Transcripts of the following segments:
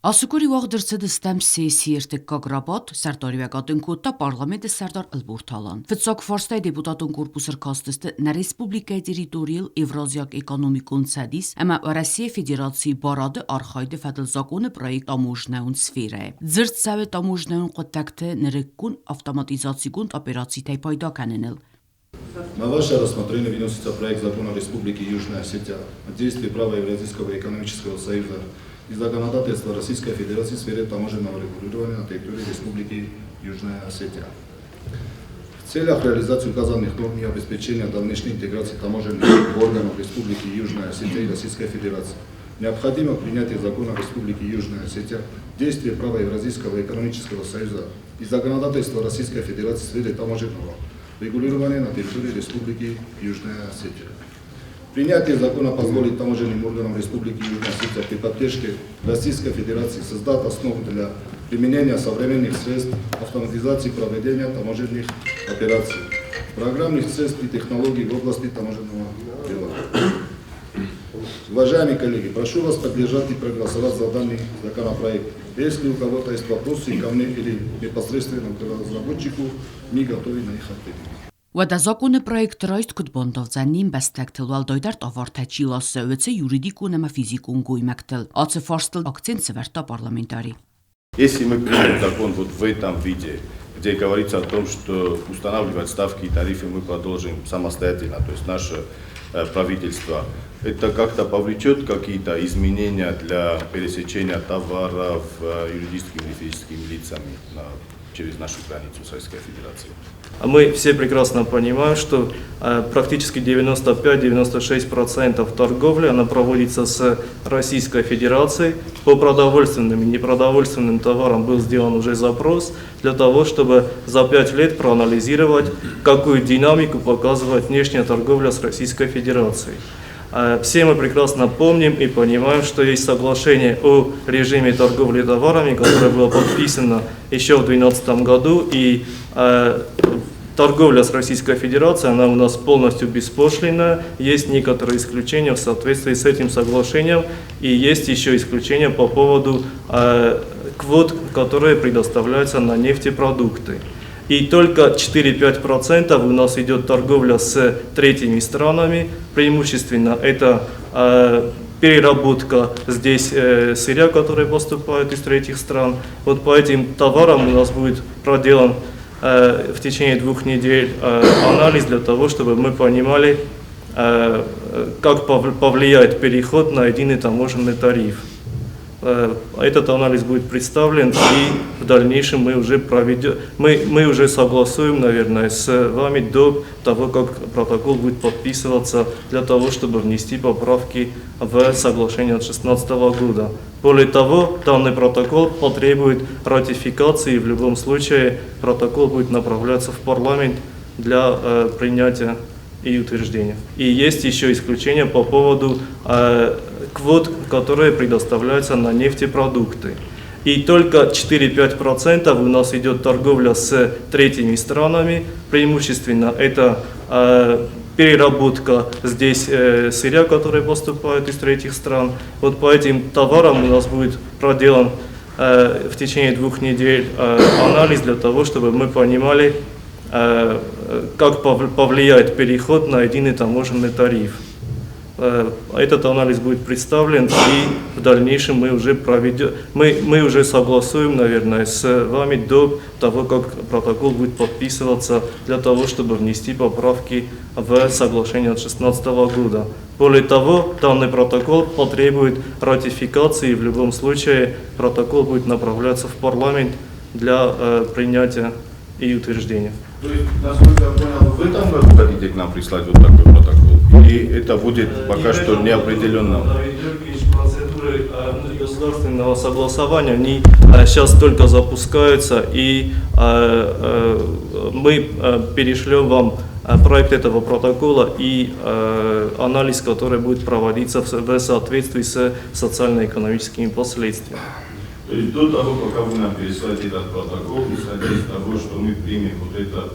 Ацы къуыри уагъд ӕрцыдыстӕм сессийы ӕртыккаг рабадт, сӕрдариуӕгад ын кодта парламенты сӕрдар Ӕлборты Алан. Фыццаг фарстӕй депутатон корпус ӕркастысты нӕ республикӕйы территорийыл Евразиаг экономикон цӕдис ӕмӕ Уӕрӕсейы Федерацийы барады архайды фӕдыл законы проект таможнӕйон сферӕйы. Дзырд цӕуы таможнӕйон хъуыддӕгты нырыккон автоматизацигонд операцитӕй пайда кӕныныл. На ваше рассмотрение выносится проект закона Республики Южная Осетия о действии права Евразийского экономического союза и законодательства Российской Федерации в сфере таможенного регулирования на территории Республики Южная Осетия. В целях реализации указанных норм и обеспечения дальнейшей интеграции таможенных органов Республики Южная Осетия и Российской Федерации необходимо принятие закона Республики Южная Осетия действие права Евразийского экономического союза и законодательства Российской Федерации в сфере таможенного регулирования на территории Республики Южная Осетия. Принятие закона позволит таможенным органам Республики Южная Осетия при поддержке Российской Федерации создать основу для применения современных средств автоматизации проведения таможенных операций, программных средств и технологий в области таможенного дела. Уважаемые коллеги, прошу вас поддержать и проголосовать за данный законопроект. Если у кого-то есть вопросы ко мне или непосредственно к разработчику, мы готовы на их ответить. Уӕдӕ законы проект райст куыд бандавдзӕн не мбӕстӕгтыл, уӕлдайдӕр товартӕ чи ласы, уыцы юридикон ӕмӕ физикон гоймӕгтыл. Ацы фарстыл акцент сӕвӕрдта парламентари. Если мы примем закон вот в этом виде, где говорится о том, что устанавливать ставки и тарифы мы продолжим самостоятельно, то есть наше правительство, это как-то повлечет какие-то изменения для пересечения товаров юридическими и физическими лицами через нашу границу с Российской Федерацией? Мы все прекрасно понимаем, что практически 95-96% торговли она проводится с Российской Федерацией. По продовольственным и непродовольственным товарам был сделан уже запрос для того, чтобы за 5 лет проанализировать, какую динамику показывает внешняя торговля с Российской Федерацией. Все мы прекрасно помним и понимаем, что есть соглашение о режиме торговли товарами, которое было подписано еще в 2012 году, и торговля с Российской Федерацией, она у нас полностью беспошлинная, есть некоторые исключения в соответствии с этим соглашением, и есть еще исключения по поводу квот, которые предоставляются на нефтепродукты. И только 4-5% у нас идет торговля с третьими странами, преимущественно это переработка здесь сырья, который поступает из третьих стран. Вот по этим товарам у нас будет проделан в течение 2 недель анализ для того, чтобы мы понимали, как повлияет переход на единый таможенный тариф. Этот анализ будет представлен, и в дальнейшем мы уже проведем, мы уже согласуем, наверное, с вами до того, как протокол будет подписываться, для того, чтобы внести поправки в соглашение от 2016 года. Более того, данный протокол потребует ратификации, и в любом случае протокол будет направляться в парламент для принятия и утверждения. И есть еще исключения по поводу квот, которые предоставляются на нефтепродукты. И только 4-5% у нас идет торговля с третьими странами, преимущественно это переработка здесь сырья, который поступает из третьих стран. Вот по этим товарам у нас будет проделан в течение 2 недель анализ для того, чтобы мы понимали, как повлияет переход на единый таможенный тариф. Этот анализ будет представлен, и в дальнейшем мы уже проведем, мы уже согласуем, наверное, с вами до того, как протокол будет подписываться, для того, чтобы внести поправки в соглашение от 2016 года. Более того, данный протокол потребует ратификации, и в любом случае протокол будет направляться в парламент для принятия и утверждения. То есть, насколько я понял, в этом году хотите к нам прислать вот такой протокол? Или это будет пока что неопределенно? Давид Георгиевич, процедуры внутригосударственного согласования, они сейчас только запускаются, и мы перешлем вам проект этого протокола и анализ, который будет проводиться в соответствии с социально-экономическими последствиями. То есть до того, пока вы нам переслали этот протокол, исходя из того, что мы примем вот этот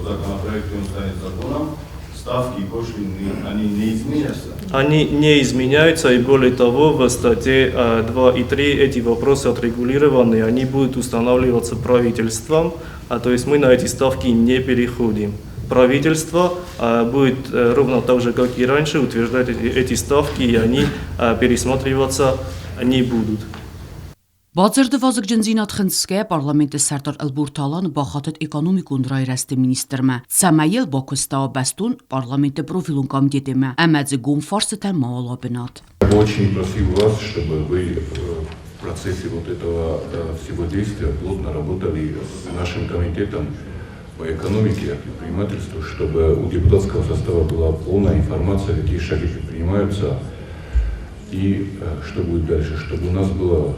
законопроект, и он станет законом, Ставки пошлины, они не изменятся? Они не изменяются, и более того, в статье 2 и 3 эти вопросы отрегулированы, они будут устанавливаться правительством, то есть мы на эти ставки не переходим. Правительство будет ровно так же, как и раньше, утверждать эти ставки, и они пересматриваться не будут. Бадзырды вазыгджындзинад хынцгӕйӕ парламенты сӕрдар Ӕлборты Алан бахатыд экономикон райрӕзты министрмӕ, цӕмӕй йыл бакуыста бӕстон парламенты профилон комитетимӕ ӕмӕ дзы гом фарстытӕ ма уа бынат. Я бы очень просил вас, чтобы вы в процессе вот этого всего действия плотно работали с нашим комитетом по экономике и предпринимательству, чтобы у депутатского состава была полная информация, какие шаги предпринимаются и что будет дальше, чтобы у нас было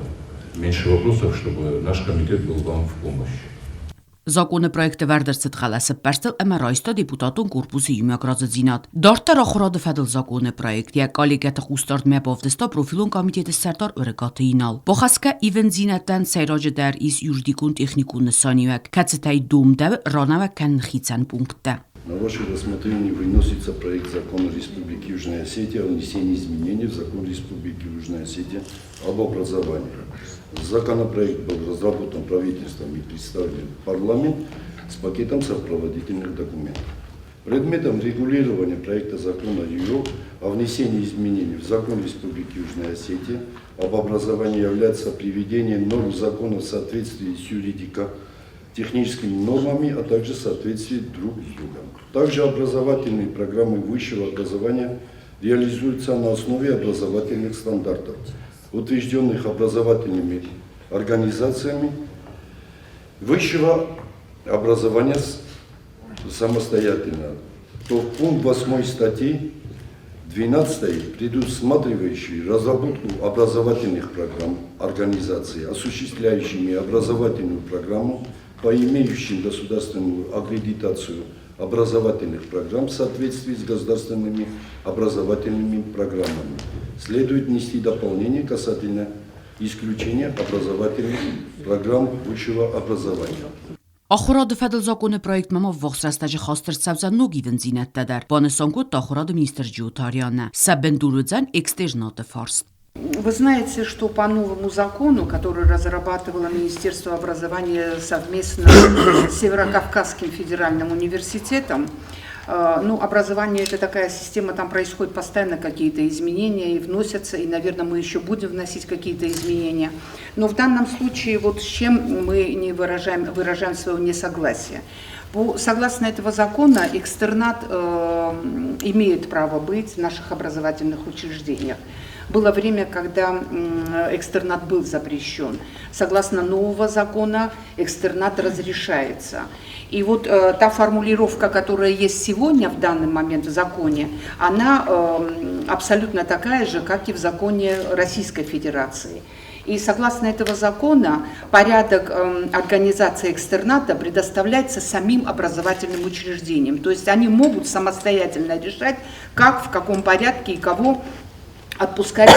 меньше вопросов, чтобы наш комитет был вам в помощь. Законы проекты вӕрд ӕрцыд хъӕлӕсӕппӕрстыл ӕмӕ райста депутатон корпусы иумиаг разыдзинад. Дарддӕр ахуырады фӕдыл законы проект йӕ коллегӕты хъусдардмӕ бавдыста профилон комитеты сӕрдар Ӕрыгаты Инал. Бахӕсгӕ ивындзинӕдтӕн сӕйраджыдӕр ис юридикон-техникон нысаниуӕг, кӕцытӕй домдӕуы ранӕуӕг кӕнын хицӕн пункттӕ. На ваше рассмотрение выносится проект закона Республики Южная Осетия о внесении изменений в закон Республики Южная Осетия об образовании. Законопроект был разработан правительством и представлен в парламент с пакетом сопроводительных документов. Предметом регулирования проекта закона ЮО о внесении изменений в закон Республики Южная Осетия об образовании является приведение норм закона в соответствии с юридико-техническими нормами, а также в соответствии друг с другом. Также образовательные программы высшего образования реализуются на основе образовательных стандартов, утвержденных образовательными организациями высшего образования самостоятельно, то в пункт 8 статьи 12, предусматривающий разработку образовательных программ организации, осуществляющими образовательную программу по имеющим государственную аккредитацию образовательных программ в соответствии с государственными образовательными программами. Следует внести дополнение касательно исключения образовательных программ высшего образования. Ахуырады фӕдыл законы проектмӕ ма ввахс рӕстӕджы хаст ӕрцӕудзӕн ног ивындзинӕдтӕ дӕр, банысан кодта ахуырады министр Джиоты Арианӕ. Сӕ бындур уыдзӕн экстернаты фарст. Вы знаете, что по новому закону, который разрабатывало Министерство образования совместно с Северокавказским федеральным университетом, ну, образование – это такая система, там происходят постоянно какие-то изменения и вносятся, и, наверное, мы еще будем вносить какие-то изменения. Но в данном случае вот с чем мы не выражаем свое несогласие. Согласно этого закона, экстернат имеет право быть в наших образовательных учреждениях. Было время, когда экстернат был запрещен. Согласно нового закона, экстернат разрешается. И вот та формулировка, которая есть сегодня в данный момент в законе, она абсолютно такая же, как и в законе Российской Федерации. И согласно этого закона порядок организации экстерната предоставляется самим образовательным учреждениям. То есть они могут самостоятельно решать, как, в каком порядке и кого отпускать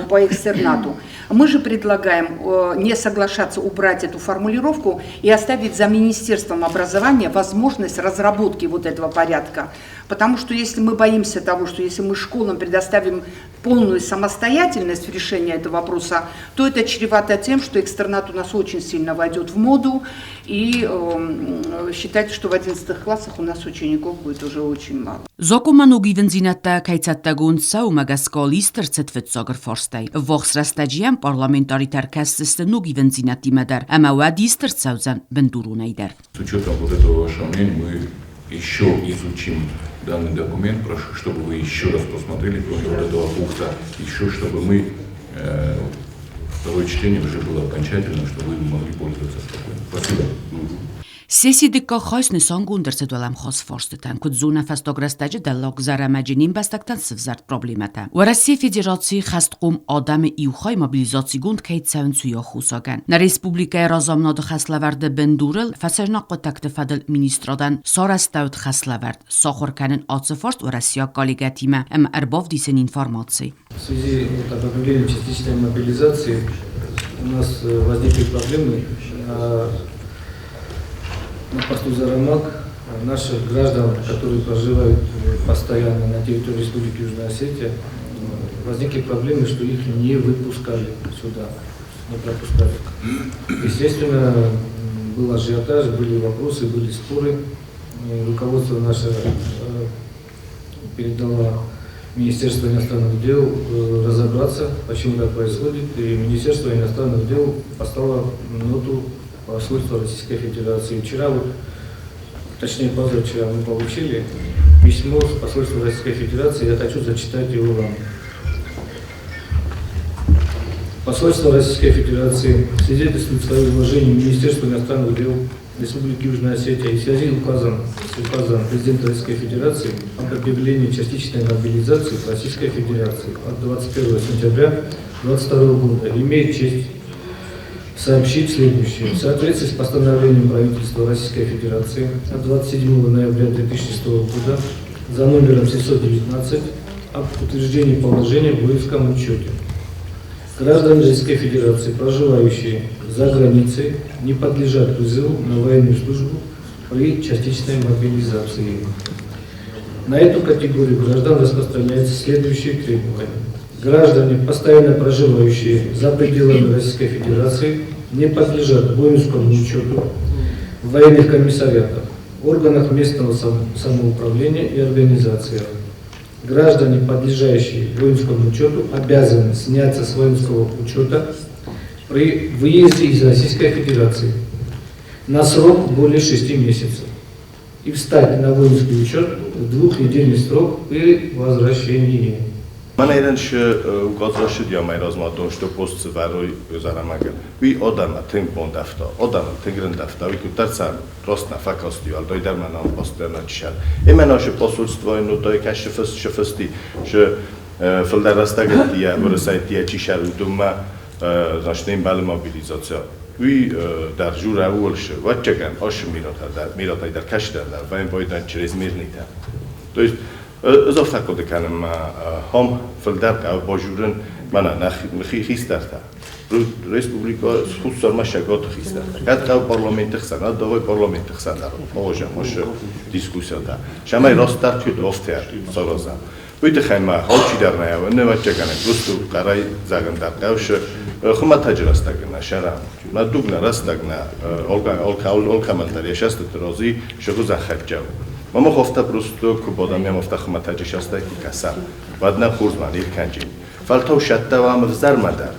по экстернату. Мы же предлагаем не соглашаться, убрать эту формулировку и оставить за Министерством образования возможность разработки вот этого порядка. Потому что если мы боимся того, что если мы школам предоставим полную самостоятельность в решении этого вопроса, то это чревато тем, что экстернат у нас очень сильно войдет в моду, и считать, что в 11 классах у нас учеников будет уже очень мало. Закъонмӕ ног ивындзинӕдтӕ кӕй цӕттӕгонд цӕуы, уымӕ гӕсгӕ лист ӕрцыд фыццаг ӕрфарстӕй. Ӕввахс рӕстӕджы йӕм парламентаритӕ ӕркӕсдзысты ног ивындзинӕдтимӕ дӕр ӕмӕ уӕд ист ӕрцӕудзӕн бындуронӕй дӕр. С учетом вот этого вашего мнения мы еще изучим данный документ, прошу, чтобы вы еще раз посмотрели, кроме вот этого пункта, еще чтобы мы второе чтение уже было окончательным, чтобы вы могли пользоваться спокойно. Спасибо. Сессийы дыккаг хай снысангонд ӕрцыд уӕлӕмхас фарстытӕн, куыд зонӕм, фӕстаг рӕстӕджы Дӕллаг Зӕрӕмӕджы не мбӕстӕгтӕн сывзӕрд проблемӕтӕ. Уӕрӕсейы Федерацийы хӕстхъом адӕмы иу хай мобилизацигонд кӕй цӕуынц, уый аххосагӕн. Нӕ республикӕйы разамынады хӕслӕвӕрды бындурыл фӕсарӕйнаг хъуыддӕгты фӕдыл министрадӕн сарӕзтӕуыд хӕслӕвӕрд сахуыр кӕнын ацы фарст уӕрӕсейаг коллегӕтимӕ ӕмӕ ӕрбавдисын информаци. В связи вот объявлением частичной мобилизации у нас возникли проблемы на посту Зарамаг. наших граждан, которые проживают постоянно на территории Республики Южная Осетия, возникли проблемы, что их не выпускали сюда, не пропускали. Естественно, был ажиотаж, были вопросы, были споры. И руководство наше передало Министерство иностранных дел разобраться, почему так происходит. И Министерство иностранных дел послало ноту посольства Российской Федерации. Вчера, вот, точнее позавчера, мы получили письмо с посольства Российской Федерации. Я хочу зачитать его вам. Посольство Российской Федерации свидетельствует свое уважение Министерству иностранных дел Республики Южная Осетия и в связи с указом президента Российской Федерации об объявлении частичной мобилизации в Российской Федерации от 21 сентября 2022 года имеет честь сообщить следующее. В соответствии с постановлением правительства Российской Федерации от 27 ноября 2006 года за номером 719 об утверждении положения в воинском учете. Граждане Российской Федерации, проживающие за границей, не подлежат призыву на военную службу при частичной мобилизации. На эту категорию граждан распространяются следующие требования. Граждане, постоянно проживающие за пределами Российской Федерации, не подлежат воинскому учету в военных комиссариатах, органах местного самоуправления и организациях. Граждане, подлежащие воинскому учету, обязаны сняться с воинского учета при выезде из Российской Федерации на срок более 6 месяцев и встать на воинский учет в двухнедельный срок при возвращении. Мана указашид майразма что пост варой зарамага. Ви одама тинг бондафта, одама тингрендафта, ви кутарца рост на факости, ал дойдар мана постоянно чишал. Именно ше посольство но той кашфс шфсти, ше филдарастагтия, вырсайтия чишал дума, значит, им бал мобилизация. Ви дар жура улше, ватчаган ош мирота, мирота дар кашдар, вайн бойдан чрезмернита. То есть اضافه کده کنم هم فلدر که باجورن من نه خیسترتا رسپوبلیکا خصوصا ما شگات خیسترتا قد قو پارلمان تخسن دوای پارلمان تخسن در آژا ماش دیسکوسیا دا شما راست در توی دوفتر سرازم ویت خیمه حال چی در نیاو نه بچه کنه دوستو قرای زغن در قوش خما تجرستگنا شرم ما دوگنا رستگنا олка олка олка малтар яшаст ترازی شغو زخجو Мама хофта просто кубодам мофта хматаҷи шаста ки каса вадна хурзман ирканҷин фалтав шатта ва мвзар мадар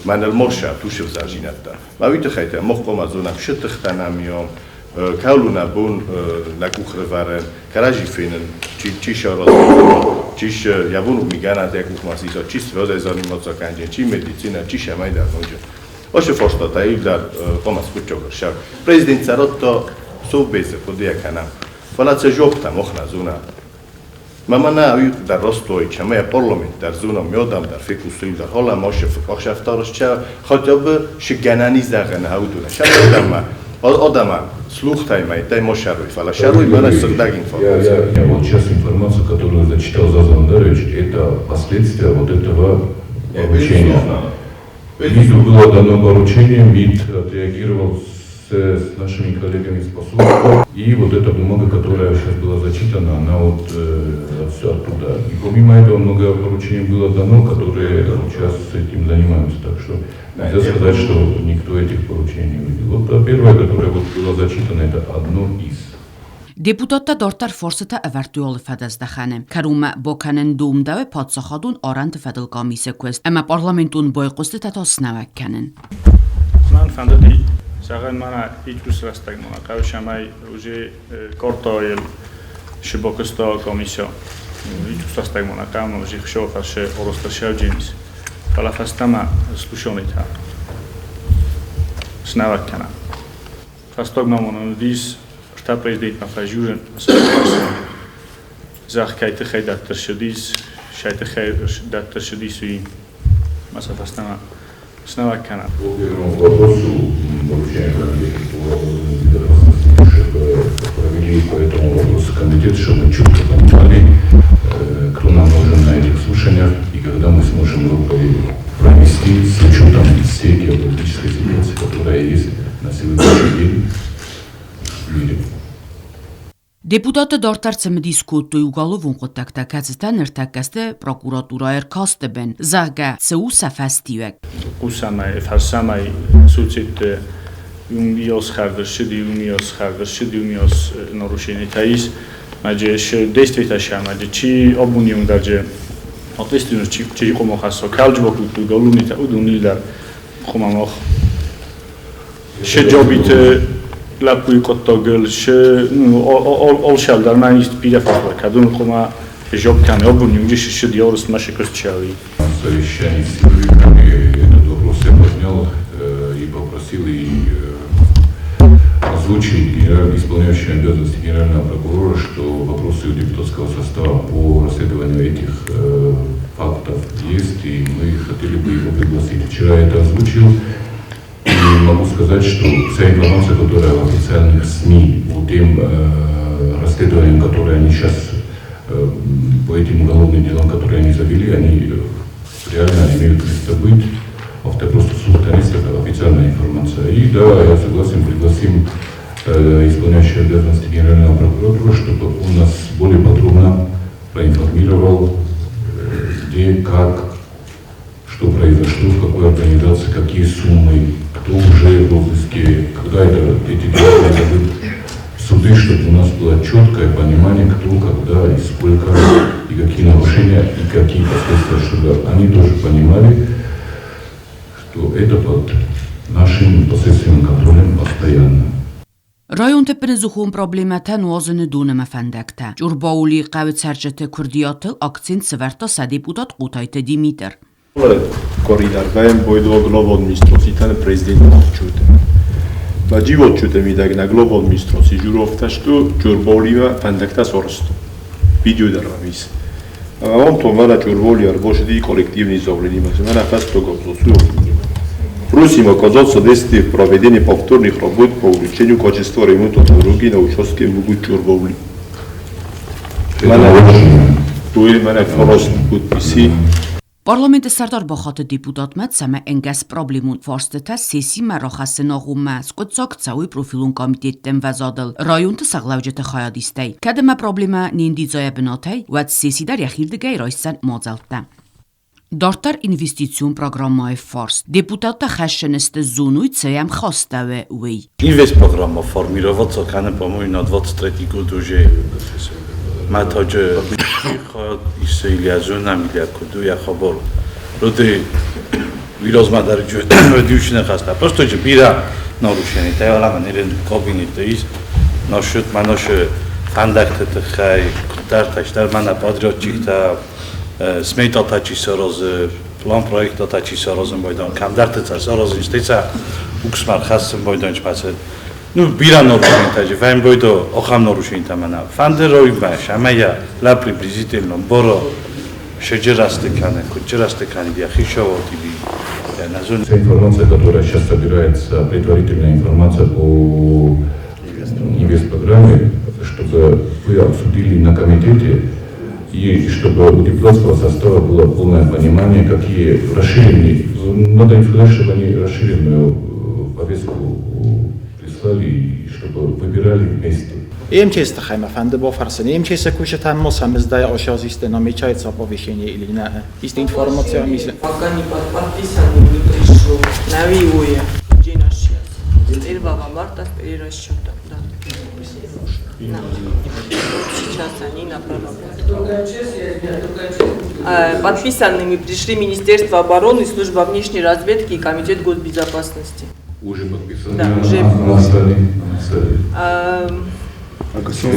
манал морша туш взаржинатта ма вит хайта мохқом азунам шитхтанам ём каулуна бун накухрварен каражи финен чи чи шараз чиш явун миганат як ухмасисо чи связа заниматься канҷин чи медицина чи шамай дар онҷо оше форстата ив дар қомас кучогр шав президент саротто совбезе худия канам Фалаце жопта мохна зуна. Мама на дар ростой чама парламент дар зуна мёдам дар фикусуй дар ҳола мош фахшафтарш ча хотя бы шиганани загана хаудуна. Шама одама слух таймай дай мо шаруй фала шаруй мана сырдаг информация. Я вот сейчас информацию, которую зачитал Зазан Дарович, это последствия вот этого поручения. МИДу было дано поручение, МИД отреагировал с нашими коллегами из посольства. И вот эта бумага, которая сейчас была зачитана, она вот все оттуда. И помимо этого много поручений было дано, которые сейчас этим занимаются. Так что нельзя сказать, что никто этих поручений не видел. Вот первое, которое вот было зачитано, это одно из. Депутатта дортар форсата ӕвӕрдтой фӕдӕздӕхӕны. Кӕрумӕ бокӕнын думдаве паддзахадон арӕнты фӕдыл комиссы куыст ӕмӕ парламентон байхъуыстытӕ та снӕуӕг кӕнын. Мӕн фӕндыди зӕгъын мӕнӕ ичус рӕстӕг мӕнӕ хъӕуы сӕмӕй уже кортойл шибокысто комиссия. Ичус рӕстӕг мӕнӕ хъӕуы уже хшо фарше оростер шавджинис. Фӕлӕ фӕстӕмӕ слушонита. Снӕуӕг кӕнӕм. Фӕстаг ма мӕнӕ уыдис ӕртӕ президентмӕ фӕзюрын зӕхх кӕй тыххӕй дарддӕр ссыдис, сӕй тыххӕй дарддӕр ссыдис, уый ма сӕ фӕстӕмӕ снӕуӕг кӕнӕм. По первому вопросу поручаем комитету по безопасности, чтобы провели по этому вопросу комитет, чтобы четко понимали, кто нам нужен на этих слушаниях и когда мы сможем его провести с учетом всей геополитической ситуации, которая есть на сегодняшний день в мире. Депутатты дарддӕр цымыдис кодтой уголовон хъуыддӕгтӕ, кӕцытӕ ныртӕккӕ сты прокуратурӕйы ӕркасты бын, зӕгъгӕ, цы у сӕ фӕстиуӕг. Хъусӕмӕй, фӕрсӕмӕй суцитты иумиос хӕрдырсыд, иумиос хӕрдырсыд, иумиос нарушениетӕ ис. Маджы действийтӕ сӕмаджы чи обуниундаджы ответственность чи хъумохӕссо калджбокутты уголовнитӕ удунилдӕр хъумамох Ше джобиты лӕппуйы хъуыддагыл ше олшӕлдар мӕ ист бирӕ фӕхуыр кӕдон хъума жоп кӕны обун иуджы шишыд ёрыс мӕ шикуыст чӕуи. Совещании с силовиками этот вопрос я поднял и попросил и озвучил исполняющий обязанности генерального прокурора, что вопросы у депутатского состава по расследованию этих фактов есть, и мы хотели бы его пригласить. Вчера я это озвучил, и могу сказать, что вся информация, которая в официальных СМИ по тем расследованиям, которые они сейчас, по этим уголовным делам, которые они завели, они реально имеют место быть. Это просто суд, это официальная информация. И да, я согласен, пригласим исполняющего обязанности генерального прокурора, чтобы он нас более подробно проинформировал, где, как, что произошло, в какой организации, какие суммы, кто уже в розыске, когда эти дела произойдут в суды, чтобы у нас было четкое понимание, кто, когда и сколько, и какие нарушения, и какие последствия, чтобы они тоже понимали, что это под нашим непосредственным контролем постоянно. Районты ӕппынӕдзухон проблемӕтӕ нуазыны дон ӕмӕ фӕндӕгтӕ. Чъурбаулийы хъӕуы цӕрджыты куырдиатыл акцент сӕвӕрдта сӕ депутат Хъотайты Димитр. Коридоргаем бойдо главадминистрацийтан президент отчёты. Маджи отчёты мидӕг нӕ главадминистраци журовтӕсты Чъурбаулимӕ фӕндӕгтӕ сарӕзта. Видео дӕр мӕм ис. Ӕмӕ мӕм то мӕнӕ Чъурбаули ӕрбацыди коллективный заявлениемӕ, мӕнӕ фӕстаг абзацы Просим оказать содействие в проведении повторных работ по улучшению качества ремонта дороги на участке Мугут-Чурбаули. Уый мӕнӕ фараст подписи. Парламенты сӕрдар бахатыд депутатмӕ, цӕмӕй ӕнгӕс проблемон фарстытӕ сессимӕ рахӕссыны агъоммӕ скъуыддзаг цӕуой профилон комитетты ӕмвӕзадыл районты сӕргълӕуджыты хайадистӕй. Кӕд ӕмӕ проблемӕ не ндидза йӕ бынатӕй, уӕд сесси дӕр йӕхирдыгӕй райсдзӕн мадзӕлттӕ. Дарддӕр инвестицион программӕйы фарст. Депутаттӕ хӕссыны сты зоной, цы йӕм хастӕуы, уый. Инвестпрограмма формироваться кӕны, по-моему, на 23 год уже. Мӕтаджы хайад исы или зонӕм, или куыд у йӕ хабар. Роды вирозмӕ дӕр дючны хаста. Просто же бирӕ нарушений. Та ӕмӕ кабинеты ис. Насчет маношы фӕндӕгты тыххӕй, куыддӕртӕ, стӕр мӕнӕ подрядчиктӕ сметата чи саразы, план проектата чи саразын байдан, кӕмдӕрты цӕ саразын, стӕй цӕ уксмӕ рхӕссын байдан, чпацы. Ну, бирӕ нарушенийтӕ же, фӕн бойдо ахӕм нарушенийтӕ мӕнӕ. Фӕнды роймӕ, ӕмӕ йӕ лӕ приблизительно боро шеджы расты кӕны, куыд расты кӕны, йӕхи шавоти Вся информация, которая сейчас собирается, предварительная информация по инвестпрограмме, чтобы вы обсудили на комитете и чтобы у депутатского состава было полное понимание, какие расширенные, надо им сказать, чтобы они расширенную повестку прислали и чтобы выбирали вместе. МЧС тыххӕй мӕ фӕнды бафӕрсын. МЧС кусджытӕн ма сӕ мыздӕй ацы исты намечается повышение или не? Исты информация ис? Пока не подписано, не пришло. На ВИОе. Где наш сейчас? 1 марта с перерасчетом, да. Да. Сейчас они на проработке. Подписанными пришли Министерство обороны, Служба внешней разведки и Комитет госбезопасности. Уже подписаны? Да, уже. На столе. На столе.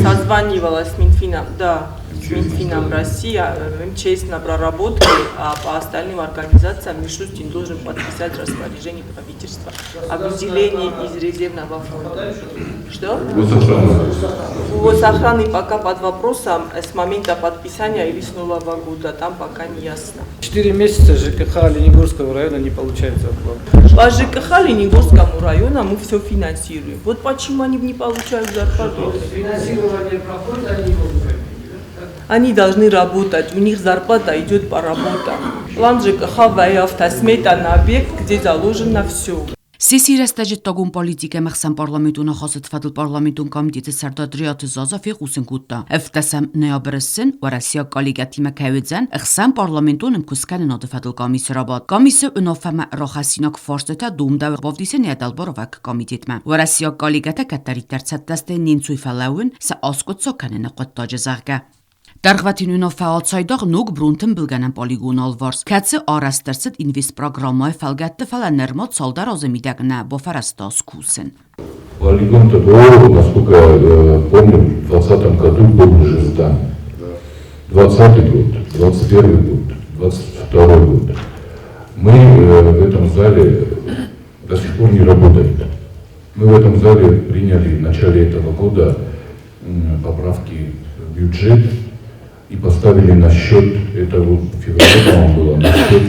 Созванивалась с Минфином, да, с Минфином России, МЧС на проработке, а по остальным организациям Мишустин должен подписать распоряжение правительства о выделении из резервного фонда. Что? Госохрана. Госохраны пока под вопросом с момента подписания или с Нового года, там пока не ясно. 4 месяца ЖКХ Оленегорского района не получает зарплату. По ЖКХ Оленегорскому району мы все финансируем. Вот почему они не получают зарплату. Финансирование проходит, они не получают. Они должны работать, у них зарплата идет по работам. План ЖКХ, смета на объект, где заложено все. Сессийы рӕстӕджы ӕддагон политикӕ ӕмӕ ӕхсӕнпарламентон ахасты фӕдыл парламентон комитеты сӕрдар Дриаты Заза фехъусын кодта, ӕвддӕсӕм ноябры сын уӕрӕсейаг коллегӕтимӕ кӕй уыдзӕн ӕхсӕнпарламентон ӕмкуысткӕнынады фӕдыл къамисы рабадт. Къамисы уынаффӕмӕ рахӕссинаг фарстытӕ домдӕуы бавдисын йӕ дӕлбаруӕвӕг комитетмӕ. Уӕрӕсейаг коллегӕтӕ кӕддӕриддӕр цӕттӕ сты не нцой фӕлӕууын сӕ аскъуыддзаг кӕныны хъуыддаджы, зӕгъгӕ. Дӕргъвӕтин уынаффӕ ацайдагъ ног бронтымбылгӕнӕн полигоны алыварс, кӕцы арӕзт ӕрцыд инвестпрограммӕйы фӕлгӕтты, фӕлӕ нырма цалдӕр азы мидӕг нӕ бафӕрӕзта скусын. Полигон ТБО, насколько я помню, в 2020 году был уже сдан. 20 год, 21 год, 22 год. Мы в этом зале до сих пор не работаем. Мы в этом зале приняли в начале этого года поправки в бюджет и поставили на счет, это вот в феврале, по-моему, было, на счет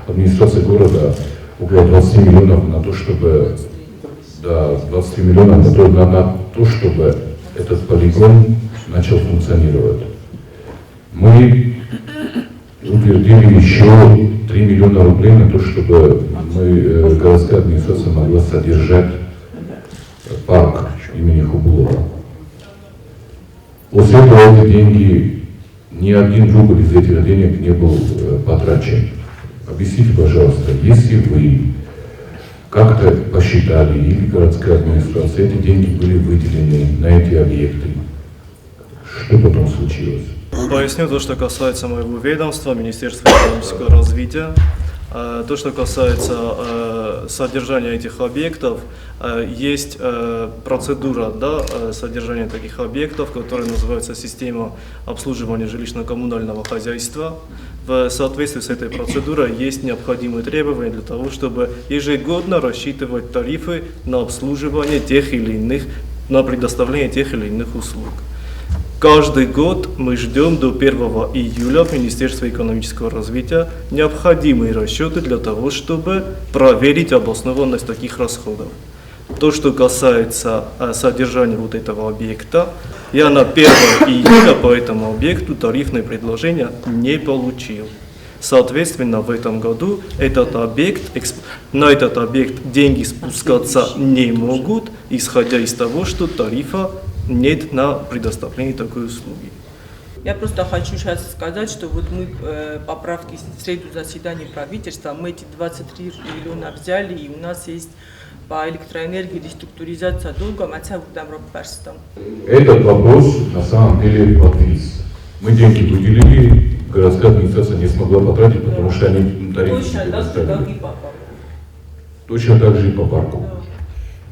администрации города около 20 миллионов на то, чтобы, да, 23 миллиона на то, чтобы этот полигон начал функционировать. Мы утвердили еще 3 миллиона рублей на то, чтобы городская администрация могла содержать парк имени Хубулова. После этого эти деньги, ни один рубль из этих денег не был потрачен. Объясните, пожалуйста, если вы как-то посчитали, или городская администрация, эти деньги были выделены на эти объекты, что потом случилось? Поясню то, что касается моего ведомства, Министерства экономического развития. То, что касается содержания этих объектов, есть процедура, да, содержания таких объектов, которая называется система обслуживания жилищно-коммунального хозяйства. В соответствии с этой процедурой есть необходимые требования для того, чтобы ежегодно рассчитывать тарифы на обслуживание тех или иных, на предоставление тех или иных услуг. Каждый год мы ждем до 1 июля в Министерстве экономического развития необходимые расчеты для того, чтобы проверить обоснованность таких расходов. То, что касается содержания вот этого объекта, я на 1 июля по этому объекту тарифное предложение не получил. Соответственно, в этом году на этот объект деньги спускаться не могут, исходя из того, что тарифа нет на предоставление такой услуги. Я просто хочу сейчас сказать, что вот мы поправки в среду заседания правительства, мы эти 23 миллиона взяли, и у нас есть по электроэнергии реструктуризация долга, Этот вопрос на самом деле подвис. Мы деньги выделили, городская администрация не смогла потратить, потому что они тарифы Точно не так же, предоставили. как и по парку. Точно так же и по парку.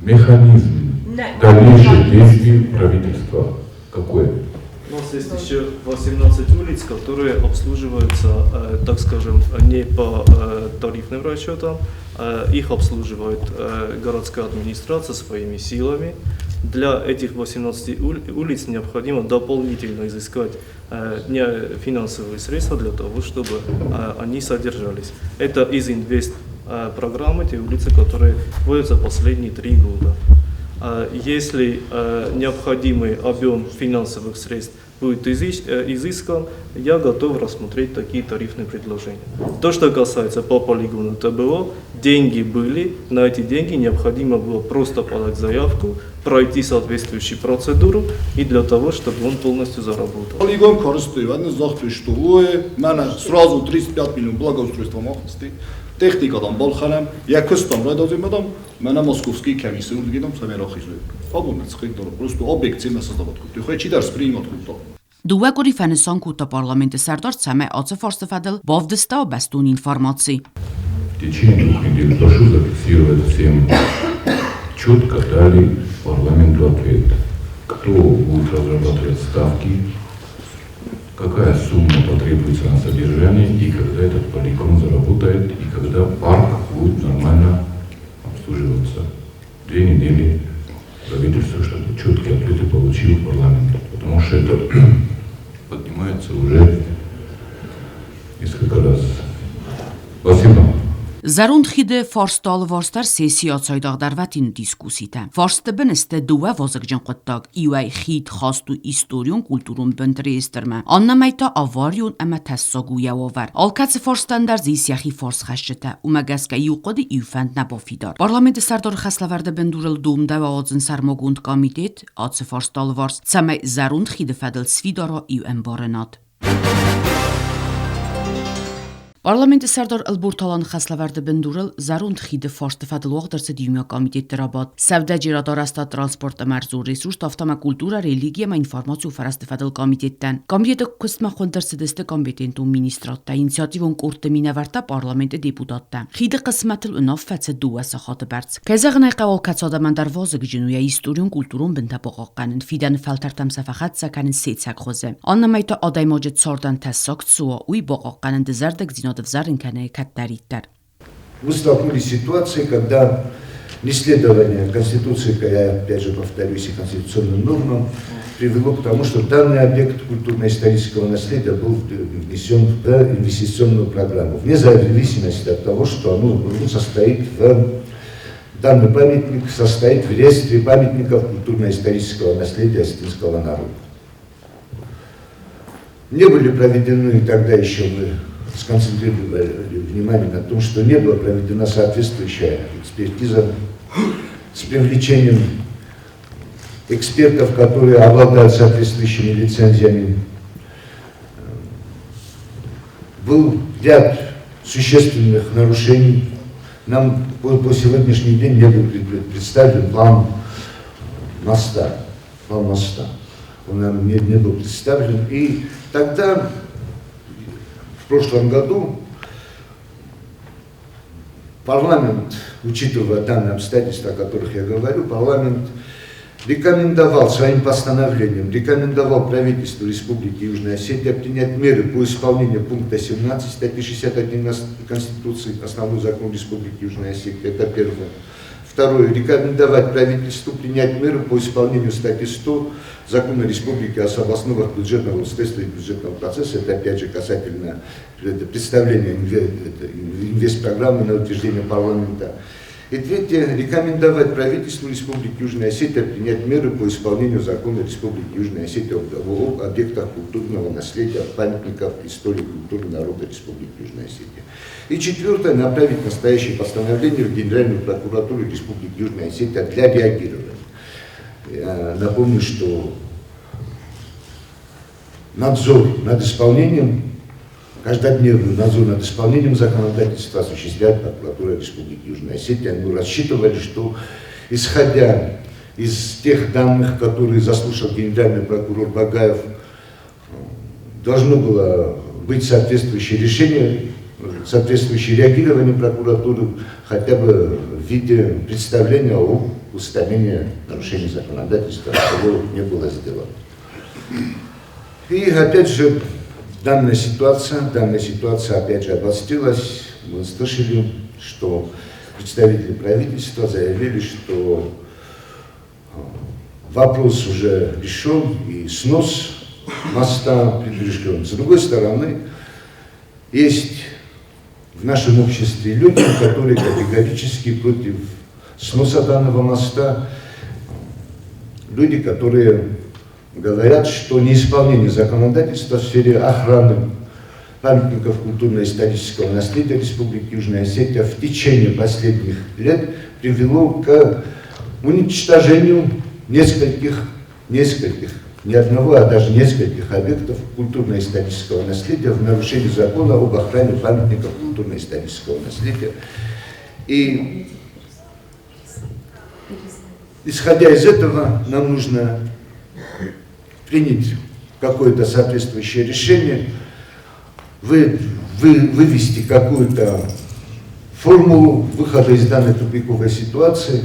Механизм Да. дальнейших действий правительства какой? У нас есть еще 18 улиц, которые обслуживаются, так скажем, не по тарифным расчетам. Их обслуживает городская администрация своими силами. Для этих 18 улиц необходимо дополнительно изыскать финансовые средства для того, чтобы они содержались. Это из инвест программы, те улицы, которые вводятся последние 3 года. Если необходимый объем финансовых средств будет изыскан, я готов рассмотреть такие тарифные предложения. То, что касается по полигону ТБО, деньги были, на эти деньги необходимо было просто подать заявку, пройти соответствующую процедуру и для того, чтобы он полностью заработал. Полигон користует, захтуштуе, мана сразу 35 миллион благоустройство махсти. Техникадан балханам, якустам райдазимадам, мана московский комиссия удгидам самерахизу. Абун цхик дор, просто объект цена создавать куту. Хай дарс принимать куту. Дыууӕ къуыри фӕнысан кодта парламенты сӕрдар, цӕмӕй ацы фарсты фӕдыл бавдыста бӕстон информаци. В течение 2 недель прошу зафиксировать всем, четко дали парламенту ответ, кто будет разрабатывать ставки, какая сумма потребуется на содержание и когда этот полигон заработает и когда парк будет нормально обслуживаться. 2 недели правительство, чтобы четкие ответы получил парламент, потому что это поднимается уже несколько раз. Спасибо. Зӕронд хиды фарсты алыварс дӕр сессийы ацайдагъ дӕрвӕтин дискусситӕ. Фарсты бын сты дыууӕ вазыгджын хъуыддаг: иуӕй хид хаст у историон-культурон бынты реестрмӕ, аннӕмӕй та аварион ӕмӕ тӕссаг у йӕ уавӕр. Алкӕцы фарстӕн дӕр дзы ис йӕхи фарсхӕсджытӕ, уымӕ гӕсгӕ иу хъуыды, иу фӕнд нӕ бафидар. Парламенты сӕрдары хӕслӕвӕрды бындурыл домдӕуы ауадзын сӕрмагонд комитет ацы фарсты алыварс, цӕмӕй зӕронд хиды фӕдыл сфидара иу ӕмбарынад. Парламенты сӕрдар Ӕлборты Аланы хӕслӕвӕрды бындурыл зӕронд хиды фарсты фӕдыл уагъд ӕрцыд иумиаг комитетты рабадт. Сӕудӕджерад арӕзтад транспорт ӕмӕ ӕрдзон ресурсты, афтӕ ма культурӕ, религи ӕмӕ информацион фӕрӕзты фӕдыл комитеттӕн. Комитеты куыстмӕ хуынд ӕрцыдысты компетентон министрадтӕ, инициативон къордты минӕвӕрттӕ, парламенты депутаттӕ. Хиды хъысмӕтыл уынаффӕ цыд дыууӕ сахаты бӕрц. Кӕй зӕгъын ӕй хъӕуы, алкӕцы адӕмӕн дӕр вазыгджын у йӕ историон-культурон бынтӕ бахъахъхъӕнын, фидӕны фӕлтӕртӕм сӕ фӕхӕццӕ кӕнын се цӕг хуызы. Аннӕмӕй та адӕймаджы цардӕн тӕссаг цы уа, уый бахъахъхъӕнын дызӕрдыгдзинад ӕвзӕрын кӕны кӕддӕриддӕр. Мы столкнулись с ситуацией, когда неследование Конституции, я опять же повторюсь, и конституционным нормам, привело к тому, что данный объект культурно-исторического наследия был внесен в инвестиционную программу, вне зависимости от того, что оно состоит в данный памятник состоит в реестре памятников культурно-исторического наследия осетинского народа. Не были проведены, тогда еще мы сконцентрировали внимание на том, что не была проведена соответствующая экспертиза с привлечением экспертов, которые обладают соответствующими лицензиями. Был ряд существенных нарушений. Нам по сегодняшний день не был представлен план моста. План моста. Он нам не был представлен. И тогда, в прошлом году, парламент, учитывая данные обстоятельства, о которых я говорю, парламент рекомендовал своим постановлением, рекомендовал правительству Республики Южная Осетия принять меры по исполнению пункта 17 статьи 61 Конституции, основной закон Республики Южная Осетия, это первое. Второе, рекомендовать правительству принять меры по исполнению статьи 100 Закона Республики об основах бюджетного устройства и бюджетного процесса, это опять же касательно представления инвестпрограммы на утверждение парламента. И третье, рекомендовать правительству Республики Южная Осетия принять меры по исполнению закона Республики Южная Осетия об объектах культурного наследия, памятников истории культуры народа Республики Южная Осетия. И четвертое, направить настоящее постановление в Генеральную прокуратуру Республики Южная Осетия для реагирования. Я напомню, что надзор над исполнением, каждодневный надзор над исполнением законодательства осуществляет прокуратура Республики Южная Осетия. Мы рассчитывали, что, исходя из тех данных, которые заслушал генеральный прокурор Багаев, должно было быть соответствующее решение, соответствующее реагирование прокуратуры, хотя бы в виде представления о устранении нарушений законодательства, чего не было сделано. И опять же, данная ситуация опять же обострилась. Мы слышали, что представители правительства заявили, что вопрос уже решен и снос моста предрешен. С другой стороны, есть в нашем обществе люди, которые категорически против сноса данного моста, люди, которые говорят, что неисполнение законодательства в сфере охраны памятников культурно-исторического наследия Республики Южная Осетия в течение последних лет привело к уничтожению нескольких, не одного, а даже нескольких объектов культурно-исторического наследия в нарушении закона об охране памятников культурно-исторического наследия. И исходя из этого, нам нужно принять какое-то соответствующее решение, вывести какую-то формулу выхода из данной тупиковой ситуации.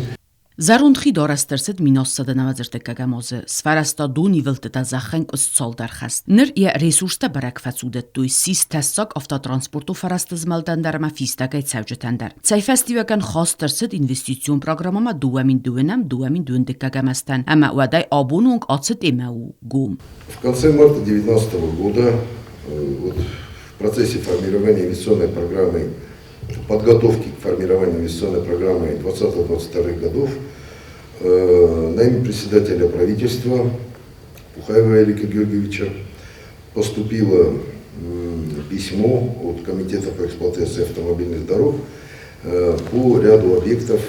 Зӕронд хид арӕзт ӕрцыд 1990 азы, сфӕрӕзта донивылдтытӕ зӕххӕнкъуыст цалдӕр хӕст. Ныр йӕ ресурстӕ бӕрӕг фӕцудыдтой, ссис тӕссаг автотранспорты фӕрӕзты змӕлдӕн дӕр ӕмӕ фистӕгӕй цӕуджытӕн дӕр. Цӕй фӕстиуӕгӕн хаст ӕрцыд инвестицион программӕмӕ 2002-2022 азтӕн ӕмӕ уӕдӕй абоны онг ацы темӕ у гом. В конце марта 2019 года вот, в процессе формирования инвестиционной программы подготовки к формированию инвестиционной программы 2020-2022 годов на имя председателя правительства Пухаева Эрика Георгиевича поступило письмо от Комитета по эксплуатации автомобильных дорог по ряду объектов,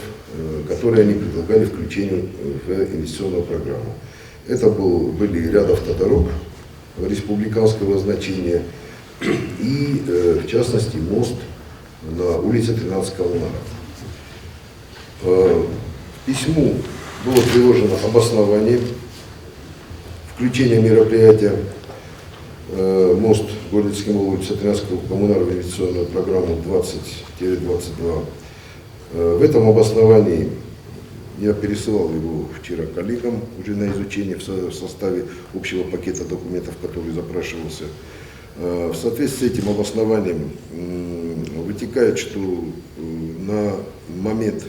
которые они предлагали включению в инвестиционную программу. Это были ряд автодорог республиканского значения и, в частности, мост на улице 13 Коммунаров. К письму было приложено обоснование включения мероприятия мост города Цхинвал, улица 13 Коммунаров, инвестиционную программу 20-22. В этом обосновании я пересылал его вчера коллегам уже на изучение в составе общего пакета документов, который запрашивался. В соответствии с этим обоснованием вытекает, что на момент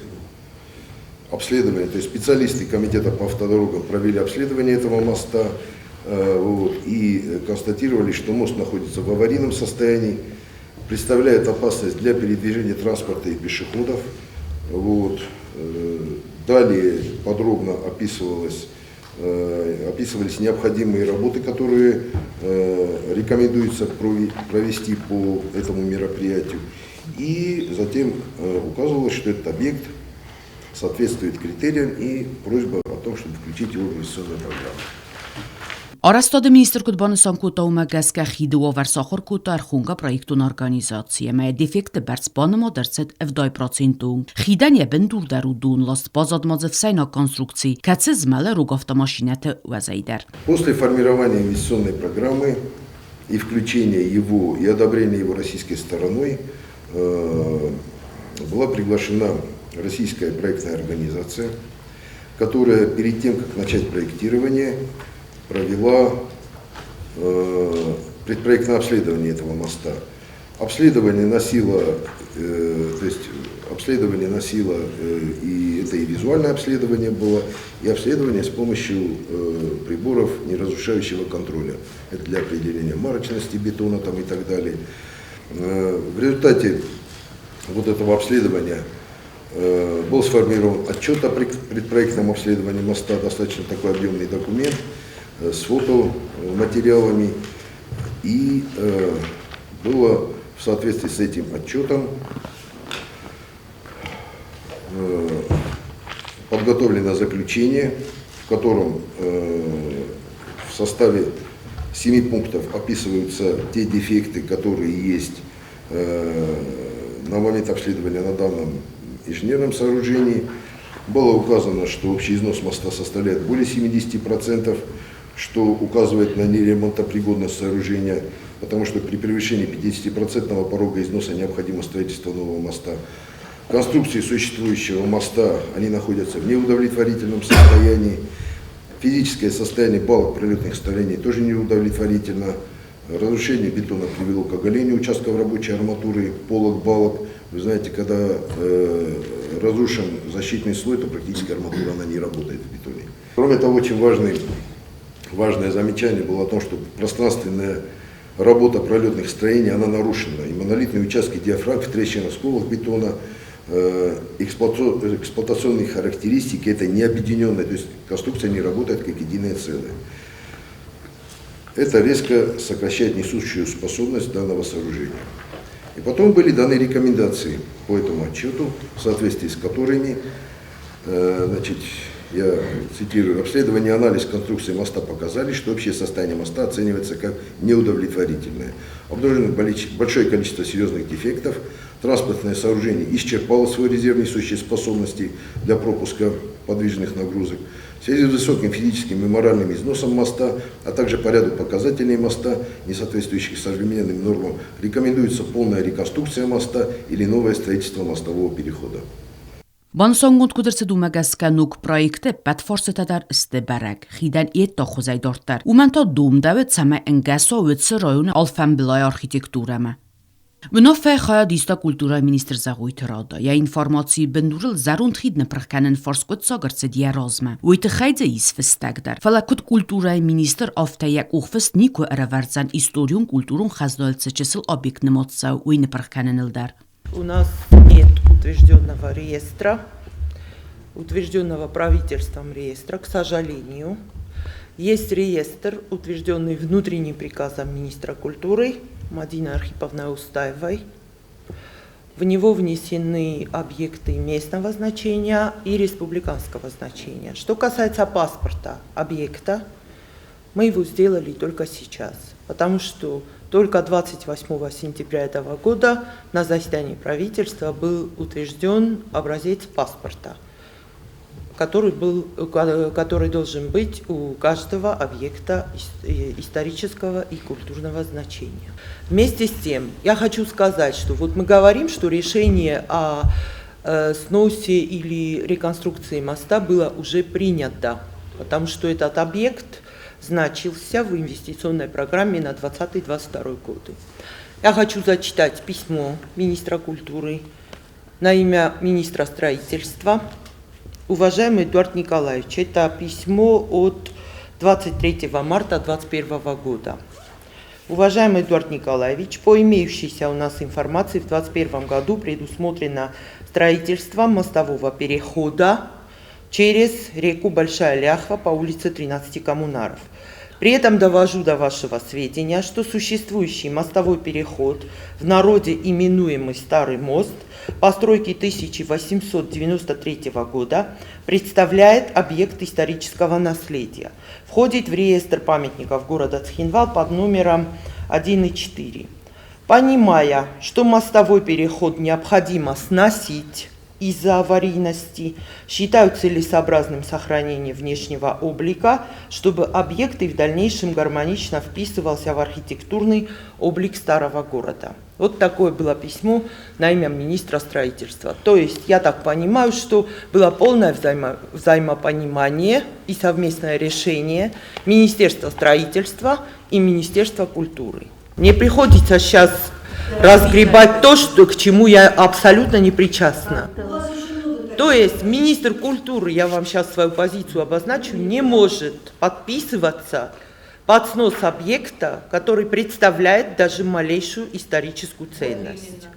обследования, то есть специалисты комитета по автодорогам провели обследование этого моста, вот, и констатировали, что мост находится в аварийном состоянии, представляет опасность для передвижения транспорта и пешеходов. Вот. Далее подробно описывались необходимые работы, которые рекомендуется провести по этому мероприятию. И затем указывалось, что этот объект соответствует критериям, и просьба о том, чтобы включить его в инвестиционную программу. Арӕзтады министр куыд банысан кодта, уымӕ гӕсгӕ хиды уавӕр сахуыр кодта ӕрхонгӕ проектон организаци ӕмӕ йӕ дефекты бӕрц банымад ӕрцыд 70 проценты онг. Хидӕн йӕ бындур дӕр у донласт, баззад ма дзы ӕфсӕйнаг конструкци, кӕцы змӕлы рог автомашинӕты уӕзӕй дӕр. После формирования инвестиционной программы и включения его и одобрения его российской стороной была приглашена российская проектная организация, которая перед тем, как начать проектирование, провела предпроектное обследование этого моста. Обследование носило, то есть обследование носило, и это и визуальное обследование было, и обследование с помощью приборов неразрушающего контроля. Это для определения марочности бетона там, и так далее. В результате вот этого обследования был сформирован отчет о предпроектном обследовании моста, достаточно такой объемный документ с фотоматериалами. И было в соответствии с этим отчетом подготовлено заключение, в котором в составе 7 пунктов описываются те дефекты, которые есть на момент обследования на данном инженерном сооружении. Было указано, что общий износ моста составляет более 70%, что указывает на неремонтопригодность сооружения, потому что при превышении 50% порога износа необходимо строительство нового моста. Конструкции существующего моста, они находятся в неудовлетворительном состоянии. Физическое состояние балок пролетных строений тоже неудовлетворительно. Разрушение бетона привело к оголению участков рабочей арматуры, полок, балок. Вы знаете, когда разрушен защитный слой, то практически арматура она не работает в бетоне. Кроме того, очень важное замечание было о том, что пространственная работа пролетных строений, она нарушена. И монолитные участки диафрагм в трещинах, сколах бетона, эксплуатационные характеристики, это не объединенная, то есть конструкция не работает как единое целое. Это резко сокращает несущую способность данного сооружения. И потом были даны рекомендации по этому отчету, в соответствии с которыми, значит, я цитирую, обследование и анализ конструкции моста показали, что общее состояние моста оценивается как неудовлетворительное. Обнаружено большое количество серьезных дефектов, транспортное сооружение исчерпало свой резерв несущей способности для пропуска подвижных нагрузок. В связи с высоким физическим и моральным износом моста, а также по ряду показателей моста, не соответствующих современным нормам, рекомендуется полная реконструкция моста или новое строительство мостового перехода. Банысангонд куыд ӕрцыд, уымӕ гӕсгӕ ног проекты ӕппӕт фарстытӕ дӕр сты бӕрӕг. Хидӕн йе хуызӕй дарддӕр. Уымӕн та домдӕуы, цӕмӕй ӕнгӕс уа уыцы районы алфӕмбылай архитектурӕмӕ. Уынаффӕйы хайад иста культурӕйы министр Зӕгъойты Рада. Йӕ информацийы бындурыл зӕронд хид ныпырх кӕнын фарст скъуыддзаг ӕрцыд йӕ размӕ. Уый тыххӕй дзы ис фыстӕг дӕр. Фӕлӕ куыд культурӕйы министр, афтӕ йӕ къухфыст никуы ӕрӕвӕрдзӕн историон-культурон хӕзнайыл цы чысыл объект нымад цӕуы, уый ныпырх кӕныныл дӕр. У нас нет утвержденного реестра, утвержденного правительством реестра, к сожалению. Есть реестр, утвержденный внутренним приказом министра культуры Мадины Архиповной Устаевой. В него внесены объекты местного значения и республиканского значения. Что касается паспорта объекта, мы его сделали только сейчас, потому что только 28 сентября этого года на заседании правительства был утвержден образец паспорта, который должен быть у каждого объекта исторического и культурного значения. Вместе с тем, я хочу сказать, что вот мы говорим, что решение о сносе или реконструкции моста было уже принято, потому что этот объект значился в инвестиционной программе на 2020-2022 годы. Я хочу зачитать письмо министра культуры на имя министра строительства. Уважаемый Эдуард Николаевич, это письмо от 23 марта 2021 года. Уважаемый Эдуард Николаевич, по имеющейся у нас информации, в 2021 году предусмотрено строительство мостового перехода через реку Большая Ляхва по улице 13 Коммунаров. При этом довожу до вашего сведения, что существующий мостовой переход, в народе именуемый Старый мост, постройки 1893 года, представляет объект исторического наследия. Входит в реестр памятников города Цхинвал под номером 1,4. Понимая, что мостовой переход необходимо сносить из-за аварийности, считаю целесообразным сохранение внешнего облика, чтобы объект и в дальнейшем гармонично вписывался в архитектурный облик старого города. Вот такое было письмо на имя министра строительства. То есть я так понимаю, что было полное взаимопонимание и совместное решение Министерства строительства и Министерства культуры. Мне приходится сейчас разгребать то, что, к чему я абсолютно не причастна. То есть министр культуры, я вам сейчас свою позицию обозначу, не может подписываться под снос объекта, который представляет даже малейшую историческую ценность.